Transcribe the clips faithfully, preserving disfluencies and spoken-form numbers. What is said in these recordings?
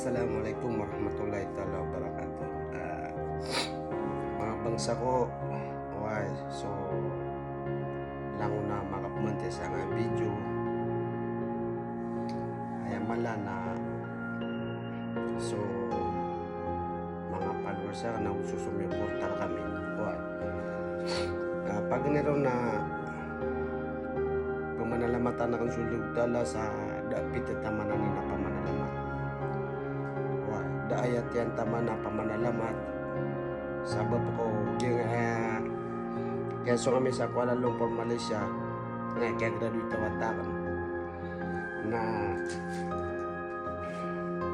Assalamualaikum warahmatullahi taala wabarakatuh. Ah, manga bangsa ko, oway, so langon a makapmantay sa nga video. Aya mala na so manga followers akn na so somiyoporta rkami. Oway. Ah, paganay ron na pmanalamatan akn so Allahu Taala sa da a pithataman anan a pamanalamat. Oway, da a aya tiyantaman a pamanalamat. Sabap ko giyangkaya, eh, kiyasong ami sa Kuala Lumpur, Malaysia, na kiyagraduate a wata akn. Na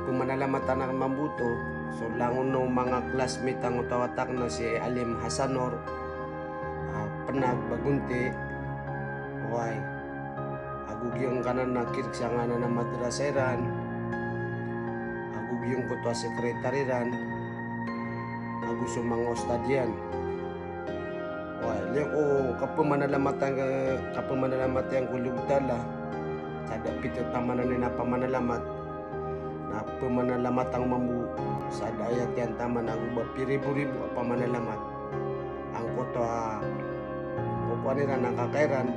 pmanalamatan akn mambo oto so langon o manga classmate angkoto a wata akn na si Alim Hasanor, ah, Pnag Bagunti, oway, ago giyangkanan a kirik sangkanan a madrasa iran, ago giyangkoto a secretary iran, ago so manga ustadh iyan. Oway, liyo ko kapamanalamatan, kapamanalamatan ko Allahu Taala sa da a pithataman anan a pamanalamat. Na pmanalamat akn mambo sa da a aya tiyantaman ago ba piribo-ribo a pamanalamat angkoto a kokowan iran a kakay ran,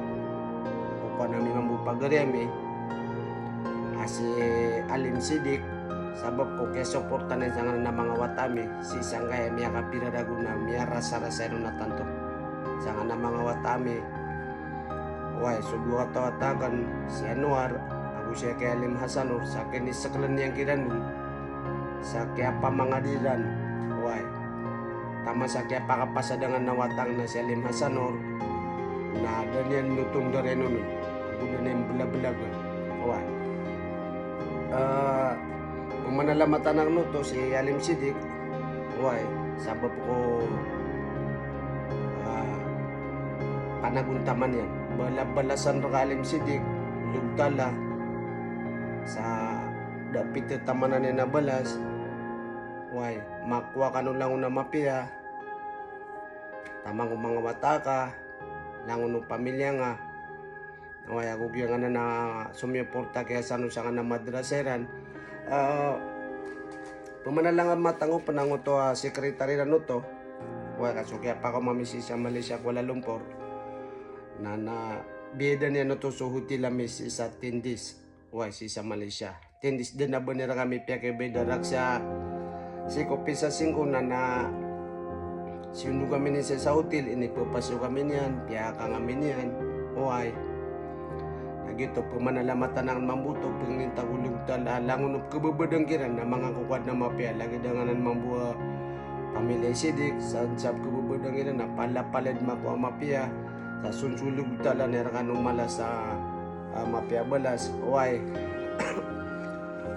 kokowan ami mambo pagari ami a si Alim Sidik, sabap ko kiyasoporta niyan sangkanan a manga wata ami, sii sangkaya miyakapira ragon a miyarasarasay ron a tanto sangkanan a manga wata ami. Oway, so dowa a wata akn, si Anwar ago si Aki Alim Hasanor, sa kinisekln iyan kiran on sa kiyapamangadi ran. Oway. Taman sa kiyapakapasad angkanan a wata akn na si Alim Hasanor, na da niyan oto ndarainon, ago da niyan mbelabelag. Oway. Eh, pmanalamatan akn oto si Alim Sidik. Oway, sabap ko, ah, panagontaman iyan. Bala-, balasan rka Alim Sidik, Allahu Taala, sa da a pithataman anan a balas. Oway, makowa kano langon a mapiya, taman ko manga wata ka, langon o pamilya nga. Oway, ago giyangkanan a somiyoporta ki Hasan o sangkanan a madrasa iran. Ah, pmanalamat angkoto a secretary iran oto. Oway, ka so kiyapakaoma ami sii sa Malaysia, Kuala Lumpur, na, na biyadan iyan oto so hotel ami sii sa Tindis. Oway, sii sa Malaysia. Tindis, dn a ba niyan rkami piyakibayad a raksa sii ko pisa singko na, na siyondog ami niyan sa hotel, inipapasok ami niyan, piyakang ami niyan. Oway. Na giyoto, pmanalamatan akn mambo oto, pangnin ta ko Allahu Taala a langon o pkhababadn kiran a manga kokowan a mapiya, lagid angkanan mambo a pamilya i Sidik, sa, sa pkhababadn kiran a palapalad makowa a mapiya, sa son so Allahu Taala na rkano malas a, a mapiya a balas. Oway.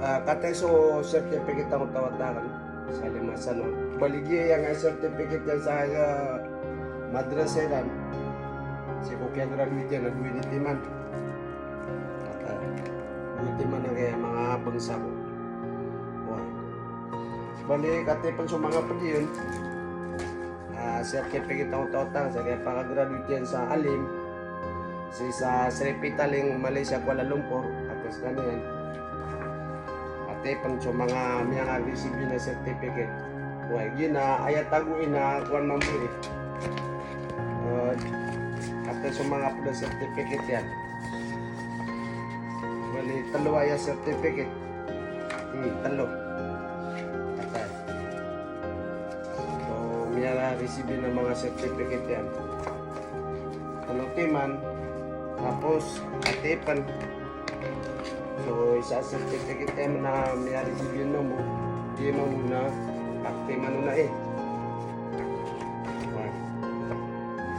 Ah, kataya so certificate angkoto a wata akn, si Alim Hasan on. Bali giyangkaya certificate iyan sa, ah, madrasa iran. Sii ko kiyagraduate iyan na dowa ini timan. Kataya. Dowa ini timan angkaya manga bangsa ko. Oway. Bali, kataya pn so manga pd iyan. Ah, certificate angkoto a wata akn sa kiyapakagraduate iyan sa Alim, sii sa Sri Petaling, Malaysia, Kuala Lumpur, kataya skaniyan. Kataya pn so manga miyanga-receive iyan a certificate. Oway, giya na aya tago iyan a kowan mambo iri. Eh, kataya so manga pd a certificate iyan. Bali, tlo aya certificate. Hmm, tlo. Kataya. So, miyara-receive iyan a manga certificate iyan. Tlo timan, tapos, kataya pn. So, isa a certificate iyan na miyara-receive iyan mambo. Di mambo na, kataya timan on na, eh. Oway.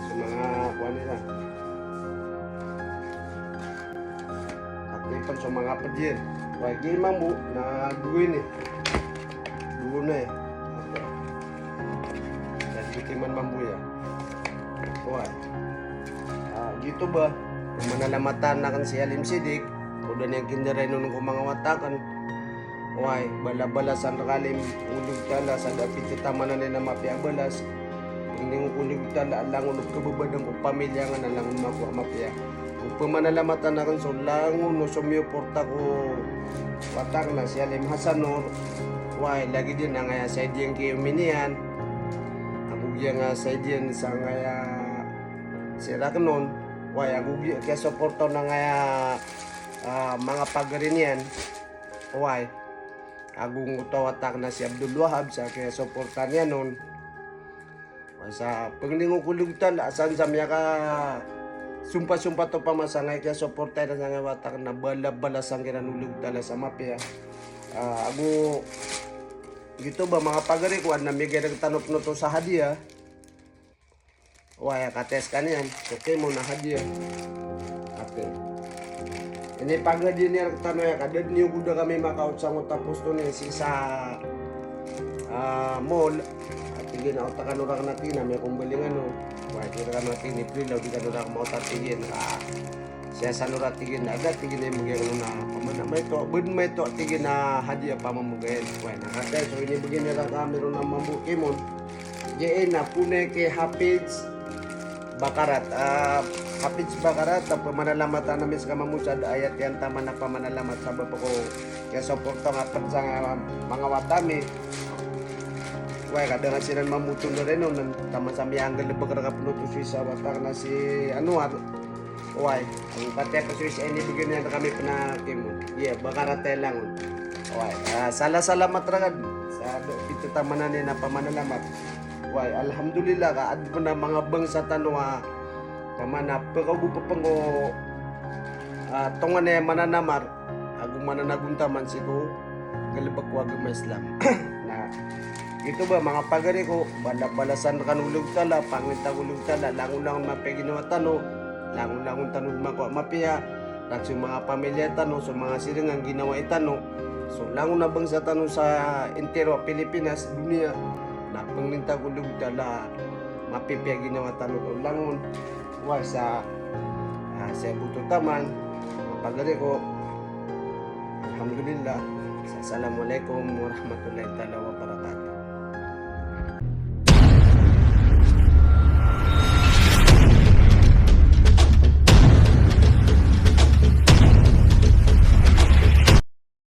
So, manga kowan iyan. Kataya pn so manga pd iyan. Oway, giya mambo na dowa ini. Dowa na, eh. Kataya. Sa dowa timan mambo iyan. Oway. Ah, giyoto ba, pmanalamatan akn si Alim Sidik, ko da niyan kindarainon ko manga wata akn. Oway, bala-balasan rka Alim o Allahu Taala sa da a pithataman anan a mapiya a balas. Pangnin ko Allahu Taala a langon o pkhababadn ko pamilya nga na langon makowa a mapiya. Pemanalamatan aken so langon o somiyoporta ko wata aken a si Alim Hasanor. Oway, lagid iyan angkaya Saidiyan Kiyomi niyan. Ago giyangkaya Saidiyan sangkaya Siraknon. Oway, ago giya kiyasoporta on angkaya, ah, manga pagari niyan. Oway. Ago ngoto a wata aken a si Abdul Wahab sa kiyasoporta niyan on. Sa pengning o kolog tala, san sa miyakasompa-sompa to pamasa angkaya kiyasoporta iran sangkaya wata aken na bala-balasan kiran o kolog tala sa mapiya. Ah, ago gito ba manga pagari ko, aden a migay rektano penoto sa hadiya. Oway, a kataya sekaniyan, so kimo na hadiya. Ati. Inipagadiya niyan rektano aya ka da den iyo go da kami makaot sangoto a posto niyan sii sa, ah, mall. Ati giya na oto kano raken ati na miyakombalingan o. Oway, di kano ati ni Prila, di kano raken maot ati giya na. Siyasano ra ati giya na, da ati giya na imegay kano na pamana maito, bed maito ati giya na hadiya pamamegay. Oway, na kataya so inibegay niyan rekami ron a mambo kimo. Giya na pona ki Hafiz Bakarat. Ah, Hafiz Bakarat, a pemanalamatan ami seka mambo sa da ayat iyan taman a pamanalamat sabap ko kiyasoporta ngka pen sa manga wata mi. Oway, ka da nga siran mambo tondaren on, taman sa miyanggalebek reka penoto sii sa wata aken a si Anwar. Oway, ang pati ako so isa inibegay niyan rekami pen a kimo. Iya, Bakarat a langon. Oway, ah, sala-salamat reka den sa da pito taman a niyan a pamanalamat. Oway, alhamdulillah ka aden pen a manga bangsa tano a pamana pekago pepenggo, ah, tonganay a mananamar ago mananagontaman sii ko galebek ko agama Islam. Na gito ba manga pagari ko, bala-balasan rekano o kolog tala, pangnin ta ko kolog tala, langon-langon mapiya ginawa tano, langon-langon tano makowa a mapiya, rek so manga pamilya tano, so manga siringan ginawai tano, so langon a bangsa tano sa intiro a Pilipinas, doniya, na pangnin ta ko kolog tala, mapipiya ginawa tano ko langon. Oway sa, ah, saya boto taman, pagari ko. Alhamdulillah. Assalamualaikum warahmatullahi taala wabarakatuh.